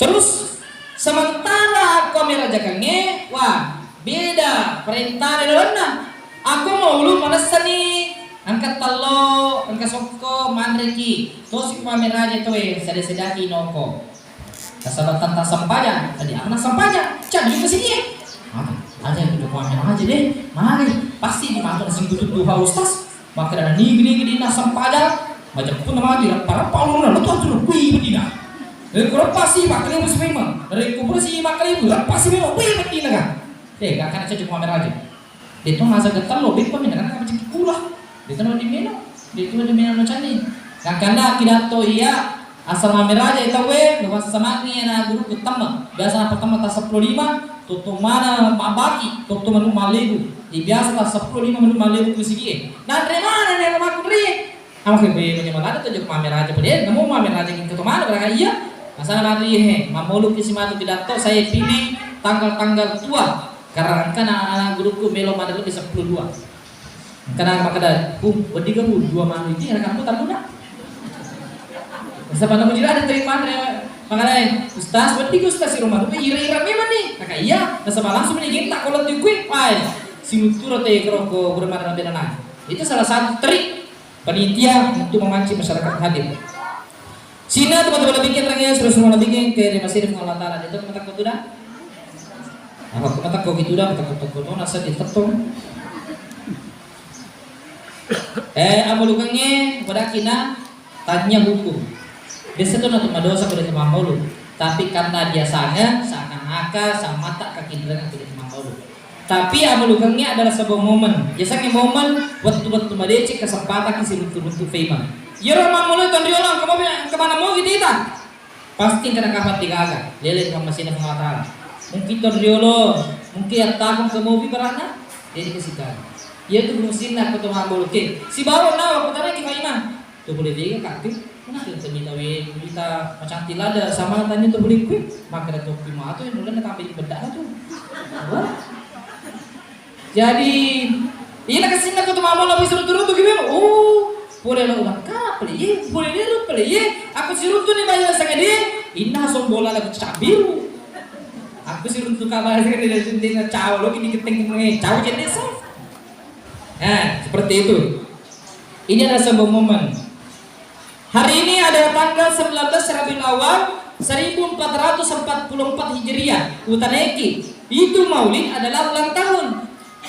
Terus sementara ko merajakangnge, wah, beda perintah di dalamna. Aku mau ulu manessani engka tello, engka sokko, manreki. Tosi pameraja toe, sede-sedaki noko. Nasaba tentang sempajang, tadi apa na sempajang? Jadi itu sini ya. Maka, aja itu Joko Amir aja deh, mari. Pasti di mata singkutu duha ustaz. Maka ada nigi-nigi di nasam pada, macam pun nama di rappa-rappa ulun, lalu tuh tuh, wih, bedina. Dari kurang pasti makan ibu sememang, dari kubur si makan ibu, rappa si memang, wih, bedina kan. Eh, gak akan aja cuma merah aja. Dia tuh masa getar lo, beppa mina kan macam kula. Dia tuh di meno, dia tuh di meno macam ni. Yang kena tidak tuh iya, asal mame raja itu we, lu masa semangi na guru ketemu. Biasa apa temu tas sepuluh lima, tutup mana mabaki, tutup menu malibu. Di biasa tas sepuluh lima menu malibu ke sigi. Nah, dari mana nih rumahku dari? Ama ke be menyamang ada tuh mame raja pede, nemu mame raja gitu mana berangkat iya. Masalah matu iya he, mamulu kisi matu pidato saya pilih tanggal-tanggal tua. Karena kan anak-anak guruku melo pada lebih sepuluh dua. Karena makkeda, "Uh, wedding kamu dua manu iki, anak kamu tamu nak?" Nasaba namu jira ada terima, makkeda, "Ustaz, wedding Ustaz di rumah, ira-ira memang nih." Maka iya, nasaba langsung nih gentak kalau tuh kue, wah, si mutura teh kalau ke rumah dan beda nah. Itu salah satu trik panitia untuk memancing masyarakat hadir. Sina teman-teman bikin rangnya sudah semua bikin ke rumah sini Allah Taala itu teman takut udah. Apa aku matakko gitu dah, matakko-takko to nasa di tetong. Eh, amulukangnge pada kina tanya hukum. Biasa tuh nanti madosa pada kemamolu. Tapi karena biasanya seakan-akan sama tak kaki dengan tidak kemamolu. Tapi abalukengnge adalah sebuah momen. Yasengnge momen wettu-wettu madeceng kesempatan ki siruntu-runtu Faimah. Iyaro mammulai tonriolo engka mopi, engka maneng mogi tita. Pasti engka nakapang degaga, lele ri pammasena Puang Allah Taala. Mungkin tonriolo, mungkin attakung ke mopi barana, jadi kesitan. Iyatu fungsinna ko to mammulai ke. Sibawa nawa kutanaki Faimah. To pole vega kaki, kenapa kita minta we, minta macantik lada sama tanya to pole kue, makkeda topi matu yang nulen natambai beddana tu. Wah. Jadi, ina kasinna ko to mamo lebih seru turun tu gimana? Oh, pole lo ulang kapal ye, pole lo pale ye. Aku siruntu ni bayar sangat dia. Inna sombola lagu cabiru. Aku siruntu kabar sangat dia, dia cawa lo kini keteng mengenai cawa jadi sah. Nah, seperti itu. Ini adalah sebuah momen. Hari ini adalah tanggal sembilan belas Rabiul Awal seribu empat ratus empat puluh empat Hijriah. Utaneki, itu maulid adalah ulang tahun.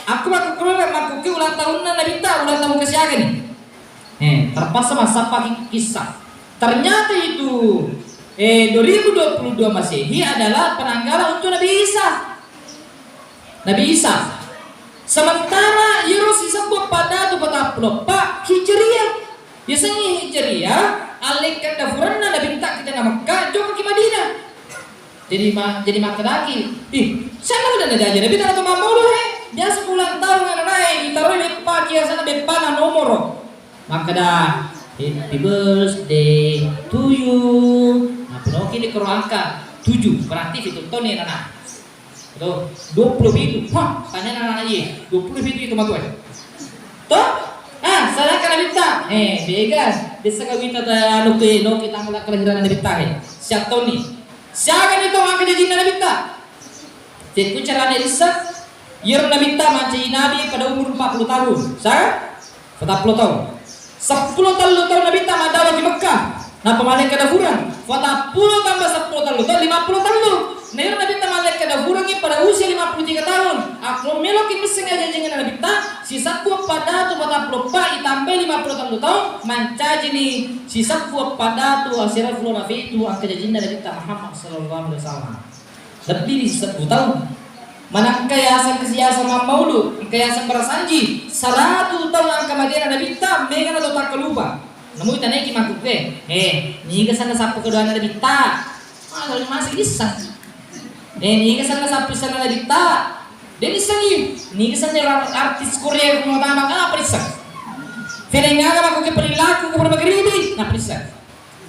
Aku makkukuro makkukki ulang tahunna Nabitta, ulang tahun kesiaga ni. Eh, terpaksa massappa ki-, kisah. Ternyata itu, eh, dua ribu dua puluh dua Masehi adalah penanggalan untuk Nabi Isa. Nabi Isa. Sementara iyaro sisebbu eppa datu patappulo eppa Hijriah. Yasengnge Hijriah, allekka dafurenna Nabitta kita na Mekka, jokka ki Madinah. Jadi ma-, jadi makkedaki, ih, siapa udah najaji Nabi tana to mammolo he? Biasa ulang tahun anak nae, ditaroi beppa, kiasana beppa na nomoro. Makkeda, "Happy birthday to you." Nah, penoki di koro angka tujuh, berarti fitu toni anak. Tuh, dua puluh pitu. Wah, tanya anak iye, dua puluh pitu itu matu eh. Tuh, ah, sedangkan Nabitta, eh, bega, desa kawita ta anu ke, no kita ngala kelahiran Nabitta eh. Siap toni. Siaga ni to angka jajinna Nabitta? Tekku carana risseng, iyaro Nabitta mancaji nabi pada umur empat puluh tahun. Sa? Patappulo taung. Seppulo tellu taung Nabitta maddawa ki Mekkah. Nappa malekka dafureng. Patappulo tambah seppulo tellu taung, lima puluh tellu. Na iyaro Nabitta malekka dafurengngi pada usia lima puluh tiga tahun. Akko meloki misseng ajajengenna Nabitta, sisebbu eppa datu patappulo eppa itambai lima puluh tellu taung, mancajini sisebbu eppa datu asera fulo napitu angka jajinna Nabitta Muhammad sallallahu alaihi wasallam. Lebbi ri sebbu taung. Manengka yaseng kasiaseng mammaulu, engka yaseng barasanji, saratu taung angka madena Nabitta, mega na to takkalupa. Namu itanaiki makkukue, eh, niga senna sappu kedoana Nabitta? Ah, masih bisa. Eh, niga senna sappu senna Nabitta? De nissengi, niga senna artis Korea yang pertama kan apa bisa? Fedengaga makkukue perilaku kepada magribi, nah bisa.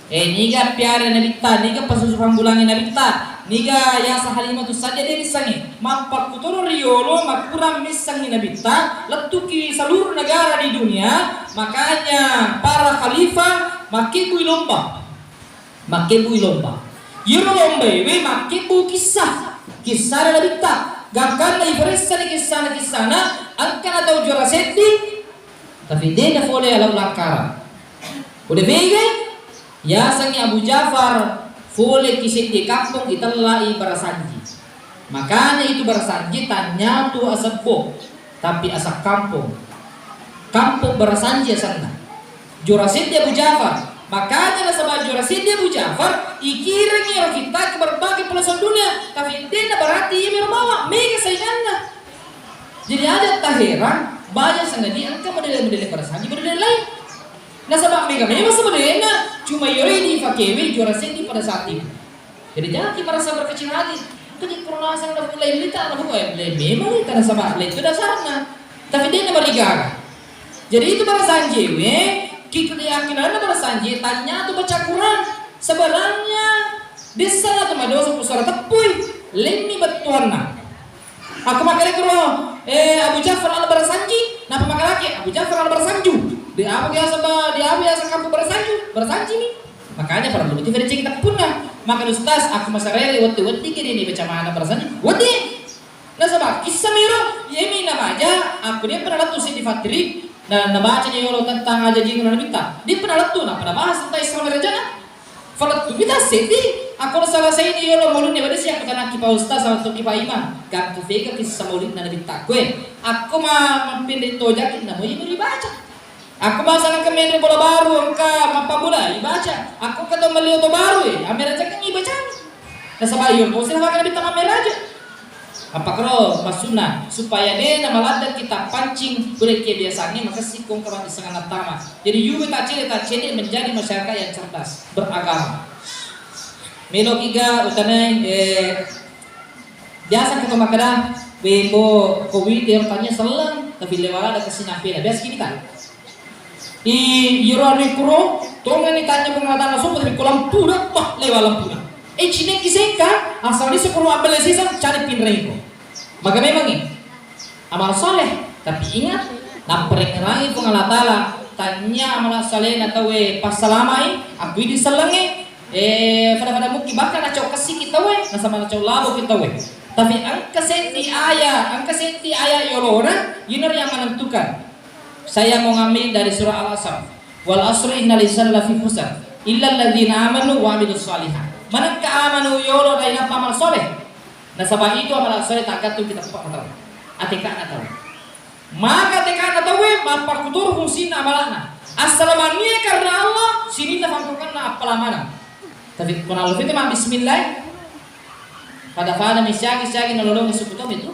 Eh, niga piara Nabitta, niga pasusu pambulangi Nabitta, niga yasa Halimatus Sa'diyah de nissengi. Mappakkutoro riolo makurang missengi Nabitta, lettuki seluruh negara di dunia, makanya para khalifah makkebbui lomba. Makkebbui lomba. Iyaro lomba ewe makkebbu kisah, kisah Nabitta. Gangkanna iparessani kissana-kissana, engka na tau juara seddi, tapi de na fole ala ulangkara. Udah bege, yasengngi Abu Ja'far, fole ki seddi kampong itellai barasanji. Makanya itu barasanji tanyatu asebbo, tapi asakkampong. Kampong barasanji asenna. Juara seddi Abu Ja'far. Makanya nasaba juara seddi Abu Ja'far, ikirangi ero kita ke berbagai pelosok dunia. Tapi de na berarti iya mero bawa, mega sainganna. Jadi aja taherang, banyak sengaja engka model-model barasanji model lain. Nasaba mega memang sebenarnya cuma yoi dipakewe juara seddi pada saat itu. Jadi jangan kita merasa berkecil hati. Engka je purna asang na mulai lita na mulai mulai memang lita nasaba lita dasarna. Tapi de na marigaga. Jadi itu barasanji we, kita yakin ada barasanji tanya tu baca Quran. Sebenarnya dessa na tu madosa pusara teppui. Lenni bettuanna. Aku makkeda kuro, eh, Abu Ja'far al-Barasanji, napa makkedaki Abu Ja'far al-Barasanju? De apa biasa ba, de apa biasa kampung Barasanju? Barasanji ni. Makanya perlu betul dari cerita punna. Maka ustaz, aku masarere wetti-wetti gini ni baca mana Barasanji. Wetti. Nasaba kisah miro, yemi namaja, aku dia pernah lettu sih di Fatri, na nabaca ni yolo tentang aja jingun Nabitta. Dia pernah lettu, na pernah bahas tentang Isra Mi'rajna. Falettu kita seddi, aku selesai ni yolo mauludnya pada siang kita nak kipa ustaz atau kipa imam. Gak tu vega kisah maulidna Nabitta kue. Aku ma mampinri tojaki na mau ibu dibaca. Aku ma sana ke Medan bola baru engka mappamula ibaca. Aku ke to meli oto baru eh, ambil aja kan ibaca. Nasaba iyo, mau sih makan Nabitta mampir aja. Appakkoro massu'na supaya de' namaladde' kita pancing pole kebiasaangnge makessing ko engka maddisenganna tama. Jadi yuwe taccede-taccede menjadi masyarakat yang cerdas beragama. Meloki ga utanai, eh, biasa kita makkeda, "We, bo, covid e, tania selleng, tapi lewala ada kesinampena." Biasa kita. I, iyaro anu kuro, tongeng ni tanya Puang Allah Ta'ala, sopo tapi ko lampuna, bah, lewa lampuna. Eh, cineki sengka, asal ni sepuluh abel sisa, cari pinreng ko. Maka memang ini amal saleh, tapi ingat, napparengngerangi Puang Allah Ta'ala, tania amal saleh na tauwe passalamai, aku ini sellengnge, eh, pada-pada mukki bahkan nacau kessi kita we, nasaba nacau labo kita we. Tapi engka sendi aya, engka sendi aya yolona, yinaro yang menentukan. Saya mau ngambil dari surah Al-Asr. "Wal asri innal insana lafi khusr. Illa alladzina amanu wa amilus shalihat." Manengka amanu yolo nainappa amal soleh. Nasaba itu amal soleh tagattung kita peppa tau. Atekana tau. Maka atekana tauwe mappakuturu fungsinna amalana. Assalamannya karena Allah, sininna fangkokanna appalamana. Tapi ko nallo fita ma bismillah. Pada-pada mi siagi-siagi nalolongi suku tau itu.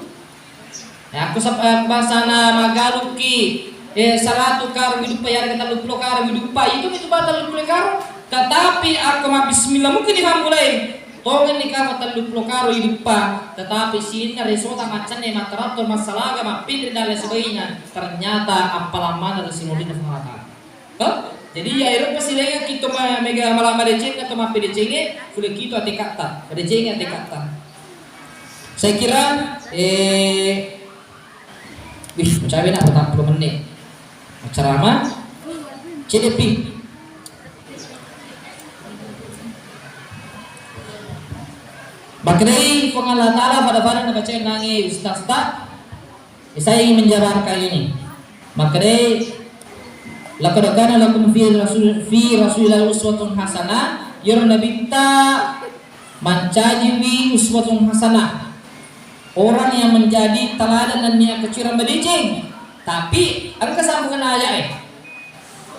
Ya, aku sep-, eh, basana magalukki, eh, saratu karo widuppa, yarega telluppulo karo widuppa, itu itu ba telluppulo karo. Tetapi aku ma bismillah mungkin dihammulai. Tongenni karo telluppulo karo widuppa, tetapi sininna resota maccanne matteratto massalaga mappinri dalle sebagainya, ternyata appalamana resi molina Puang Allah Ta'ala. Toh? Jadi ya ero pasilengeng kita ma-, mega mala madeceng atau mappedecengnge, pole kita atekatta, madeceng atekatta. Saya kira, eh, wih, cawe nak empat puluh menit. Ceramah, C D P. Makkedai Puang Allah Ta'ala pada-pada nabaca nangi ustaz ta. Saya ingin menjabarkan ini. Makkedai, "Laqad kana lakum fi rasul, fi Rasulillah uswatun hasanah." Iyaro Nabitta mancajiwi uswatun hasanah. Orang yang menjadi teladan dan niat kecil madeceng. Tapi engka sambungan ayat e.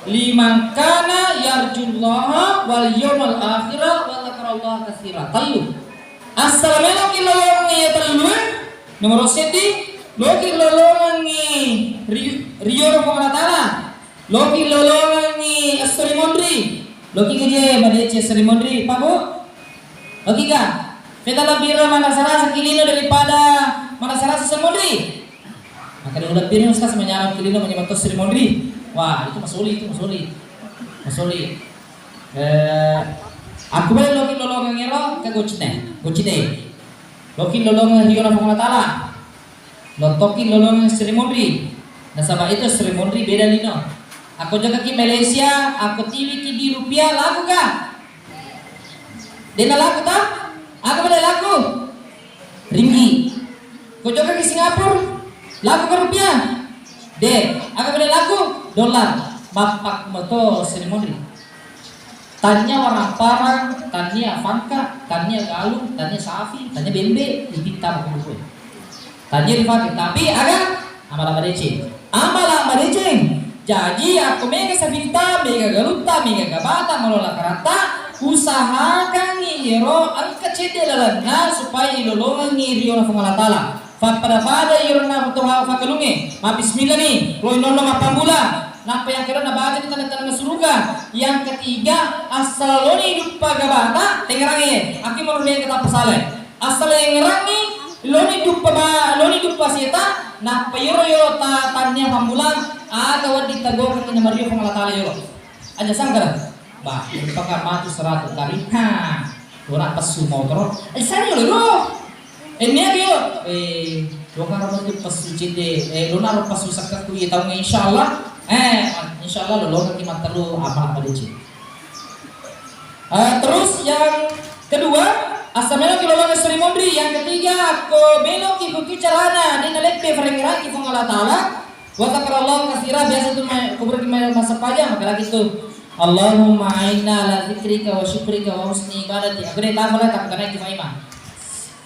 "Liman kana yarjullaha wal yawmal akhira wa dzakarallaha katsira." Tellu. Asal meloki lolongi iya tellue, nomoro seddi, loki lolongi ri-, riyolo Puang Allah Ta'ala. Loki lolongi esso ri monri. Loki gaje madeceng esso ri monri, Pak Bu? Loki ga? Feta lebbi ro manrasa-rasa kilino daripada manrasa-rasa esso ri monri. Maka dia udah piring ustaz menyamar kilino menyamar tos ri monri. Wah, itu masoli, itu masoli. Masoli. Eh, aku balik loki lolongan ngero ke gocine, gocine. Loki lolongan riona Puang Allah Ta'ala. Lottoki lolongan Sri Munri. Nasaba itu Sri Munri beda lino. Aku jokaki Malaysia, aku tiwiki di rupiah, laku ga? Dena laku ta? Aku beda laku. Ringgi. Ko jokaki Singapura, laku ke rupiah? De, aga beda laku? Dolar. Bappak meto Sri Munri. Tania warang-parang, tania fangka, tania galung, tania safi, tania bembe, ititta makkukkue. Tania rifake, tapi aga amala madeceng. Amala madeceng. Jaji akko mega safita, mega galutta, mega gabata, malola karatta, usahakangngi iyaro engka cedde lalenna supaya ilolongengngi riona Puang Allah Ta'ala. Fappada-pada iyaro nafatoha fakalunge, mabbismillah ni, loi nonno mappambula, nappa yang kedua nabaca ni tanda-tanda suruga, yang ketiga asal loni duppa gabata, tengerangi, akki marume kata pesale. Asal engerangi, loni duppa ba-, loni duppa seta, nappa iyaro yo ta-, tannia pammulang, aga wedding tagokeng na mario Puang Allah Ta'ala yolo. Aja sangkara. Bah, paka matu seratu kali. Ha. Ora pesu motoro. Eh, saya lo. Eh, nia dia. Eh, lo karo matu pesu cete. Eh, lo naro pesu sakka ku iya taungnge insyaallah. Eh, insyaallah lo lo ki matteru apa apa dicit. Eh, terus yang kedua, asa meloki lolongengngi Sri Munri. Yang ketiga, akko meloki kutu carana, de naleppe farengngerangi Puang Allah Ta'ala. Wa dzakarallahu katsira, biasa tu ma-, kuburki ma-, massempajang, maka lagi tu, "Allahumma a'inna ala dzikrika wa syukrika wa husni ibadati." Aku de tafala tak kenai ki faima.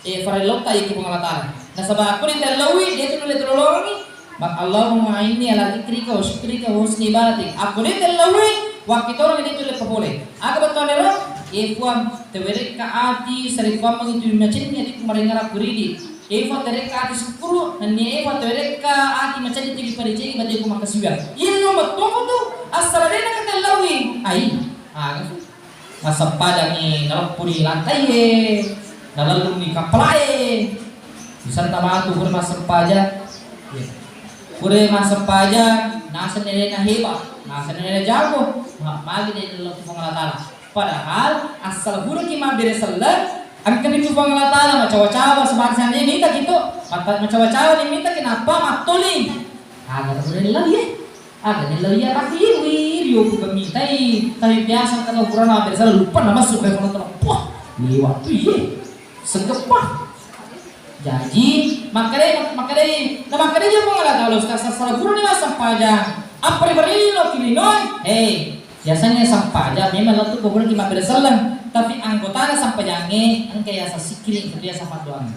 Eh, farellotta iya ki Puang Allah Ta'ala. Nasaba aku de tellaui, de tu nulle tulolongi. Mak Allahumma inni ala dzikrika wa syukrika wa husni ibadatik. Aku de tellaui, wakkitoro de tu le papole. Aga bettuanna ro? E Puang, tewerekka ati, sariffammengi tu macenni ati ku marengara kuridi. Efa terekka ati sukkuru, nennia efa terekka ati macaddi tuli padecengi bateko makkasiwiang. Iyanaro mettopa tu, assala de' nakatellaui. Ai, aga tu. Massempajangngi naleppuni lantaiye, nalellunni kappalae. Bisanna matu pura massempajang. Iya. Pura massempajang, nasenni alena heba, nasenni alena jago, ma-, magi de' nalellung Puang Allah Taala. Padahal assala puraki mabbere selleng, engkani tu Puang Allah Taala macawa-cawa sebangsana mitaki tu, matta-, macawa-cawa ni mitaki nappa mattoling. Aga tu nellai ye? Aga nellai ya? Tapi wi, rio ku mitai, tapi biasa kalau kurang mabbere selleng lupa nama sudah kalau terang. Wah, liwat tu ye. Segepah. Jaji, makkedai, makkedai, na makkedai je Puang Allah Taala, Ustaz, assala purani massempajang, apa ri barilino kilinoi? Hei, biasanya sempajang memang lettu ko puraki mabbere selleng, tapi anggotana sempajangnge engka yaseng sikkiri, engka yaseng paddoang.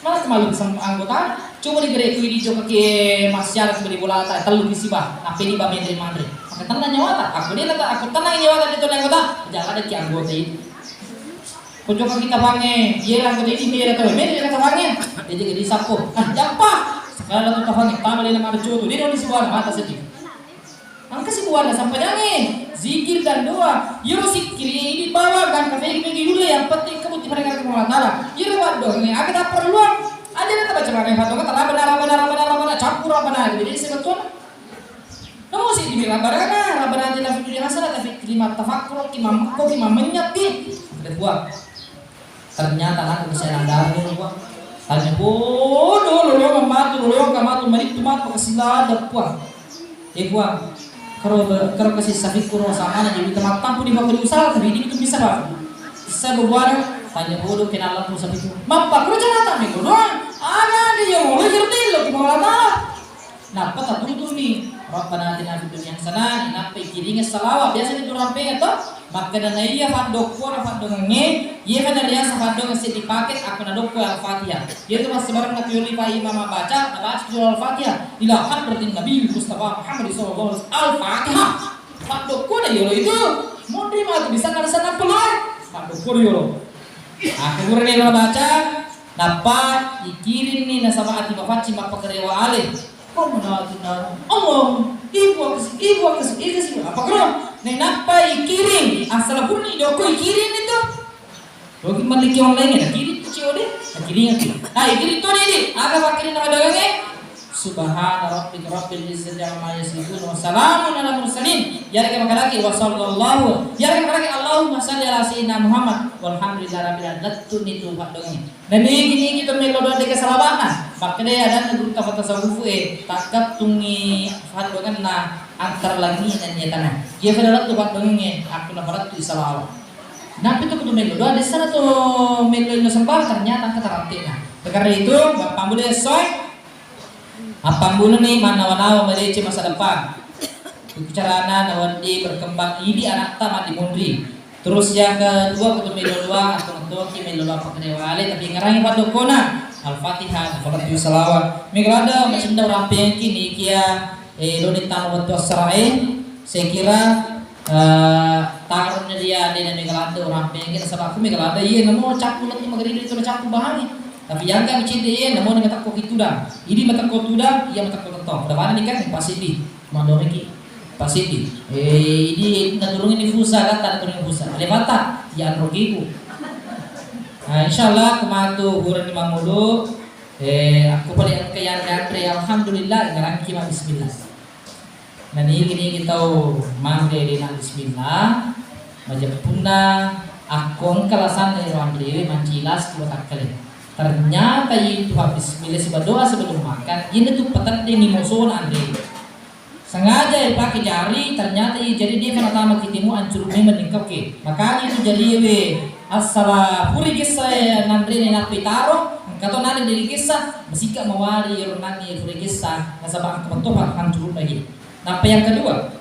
Mana tu malu sem-, anggota? Coba digere ku idi jokaki massiara ku di bolata, tellu ki siba, nappa idi ba menre manre. Maka tenang nyawata, aku dia kata, aku tenang nyawata di tole anggota, jalan ada ki anggota itu. Pojokka kita fange, iye la kota ini, iye la kota ini, iye la kota fange. Jadi jadi sappo. Ah, jampa. Sekarang tu tafange, tama lena mara coto. Dia doni sebuah mata sedih. Angka sebuah sampajangnge, zikir dan doa. Yero sikkiri ini bawa dan kafe ini dulu yang penting kamu tiba dengan Allah Taala. Yero buat doa ini, ada tak perluan? Ada yang baca mana yang fatwa kata rabana rabana rabana rabana campur rabana. Jadi sebetulnya Namu siddi mi rabbanana, rabbana atina fid dunya hasanah, tapi lima tafakkur, ki mammekko, ki mammennyakki. Ada Puang. Ternyata anakku bisa nang darah ini, Puang. Tanya bodoh, lolo matu, lolo ka matu, malittu matu, kasi lada, Puang. Eh, Puang, karo, karo kasi sapiku ro samana, jadi teman tampu di bawah usaha, tapi ini itu bisa, Pak. Bisa berbuat, tanya bodoh, kenal lampu sapiku. Mappa, kuro jangan tak minggu doang. Ada, ada yang mau, lo jadi lo, gimana? Nappa tatutu'ni, Rabbana atina fid dunya hasanah, nappa ikiringi salawat. Biasa itu rampeng to? Makkeda naiya faddokkona faddongengnge, iye fa nariasa faddongeng seddi paket, akko nadokko Al-Fatihah. Iyatu massebareng natuyori pa imam mabbaca, nabaca tu Al-Fatihah. Ila hadratin Nabi Mustafa Muhammad sallallahu alaihi wasallam. Al-Fatihah. Faddokkona yolo itu. Munri matu bisa nariasa nappa lae. Faddokkona yolo. Akko purani nabaca, nappa ikirinni nasaba ati mafaccing mappakerewa ale. Ko manatunna Allah, ibu akasi, ibu akasi, ibu akasi, apa kero? Nainappa ikiring, assala purani idoko ikiring itu. Loki malliki online na kiring tu C O D, na kiring tu. Ah, ikiring tu ni, aga pakkiring nama dagange? Subhana rabbika rabbil izzati amma yasifun wa salamun ala mursalin. Yarega makalaki wa sallallahu. Yarega makalaki Allahumma salli ala sayyidina Muhammad walhamdulillahi rabbil alamin. Lettu ni tu paddoangnge. Na nigi-nigi to melo doa dega salawatna. Makkedai adanna gurutta tasawufu e, takkattungi paddoangenna antara langi nennia tana. Iya pada lettu paddoangnge, akko na palettu salawat. Napi tu kudu melo doa, dessana to melo elo sembah, ternyata engka tarantena. Karena itu, Bapak Muda Soe, Appammulani mannawa-nawa madeceng masa depan. Itu carana nawedding berkembang idi anakta maddimunri. Terus yang kedua, kutu melo doa, atau toki melo doa pakkedewale, tapi ngarangi paddokkona. Al-Fatihah, napalettu salawat. Mega ladde macinna urampengki nikia, eh, doni tama wettu assarae. Saya kira Eh, taroni ria de na mega ladde urampengki, nasaba ku mega ladde iye namo cappu lettu magaribi itu cappu bahangi. Tapi yang kami cinta iye namo ni matekko ki tudang. Idi matekko tudang, iya matekko tettong. Pada mana ni kan pasiddi. Madoreki. Pasiddi. Eh, idi naturungi ni fusa, kata naturungi fusa. Lewata, ya anrokiku. Nah, insyaallah kematu hurani mamulu. Eh, aku paling ke yang antre, alhamdulillah, ngarangki ma bismillah. Nanigi-nigi tau manre dena bismillah, majeppunna akko engka lasanna ero anrewe mancaji lasi ko watakkale. Ternyata itu habis bismillah siba doa sebelum makan, ini tu pateddengi mosona anrewe. Sengaja ipake jari, ternyata iya jari defa natama ki timu ancuru memang nengkauke. Makanya itu jari we assala puri gessa nanrene nappi taro, engka to nani deli gessa, masika mawari ero nani puri gessa, nasaba engka to hancuru lagi. Nappa yang kedua,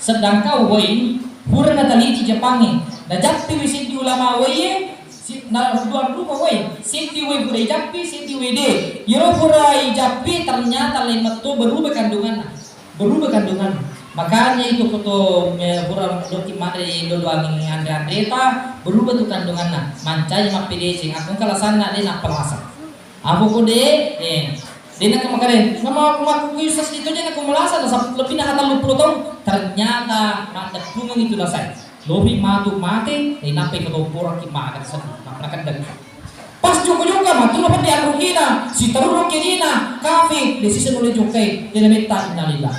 seddangkau wai pura nataliji Jepangnge, najappiwi siddi ulama waiye, si-, na-, dua rupa wai, siddi wai pura ijappi, siddi wai de. Iyaro pura ijappi ternyata lain metto berubah kandunganna. Berubah kandunganna. Makanya itu foto me-, pura doki mare dodoangi anre-anreta, berubah tu kandunganna. Mancai mappedeceng, aku engka lasanna de nappa lasa. Apa ko de, eh, de na kemakare, mama aku maku kuyu sas itu aja na kemalasa, na sab-, lebih na telluppulo tahun, ternyata maddeppungeng itu lasai. Lobi matu mate, eh, nampai ke topora ki maga sedih, maga kedeng. Pas joko-joko matu lo pede arukina, si teruru kidina, kafe, de sisa nulle jokai, de na metta innalillah.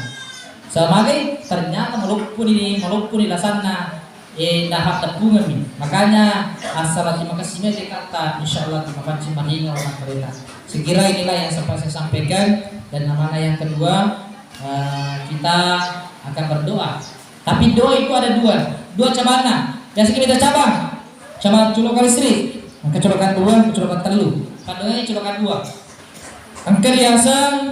Samagai ternyata maloppuni, maloppuni lasanna, eh, naha teppungemmi. Makanya, assala terima kasih meja kata, insyaallah terima kasih maringa orang kereta. Sekira inilah yang sempat saya sampaikan, dan amanah yang kedua, eh, kita akan berdoa. Tapi doa itu ada dua, dua cabangnya. Biasa kita cabang, cabang colokan listrik, kecolokan dua, kecolokan telu. Pandoannya colokan dua. Engka riaseng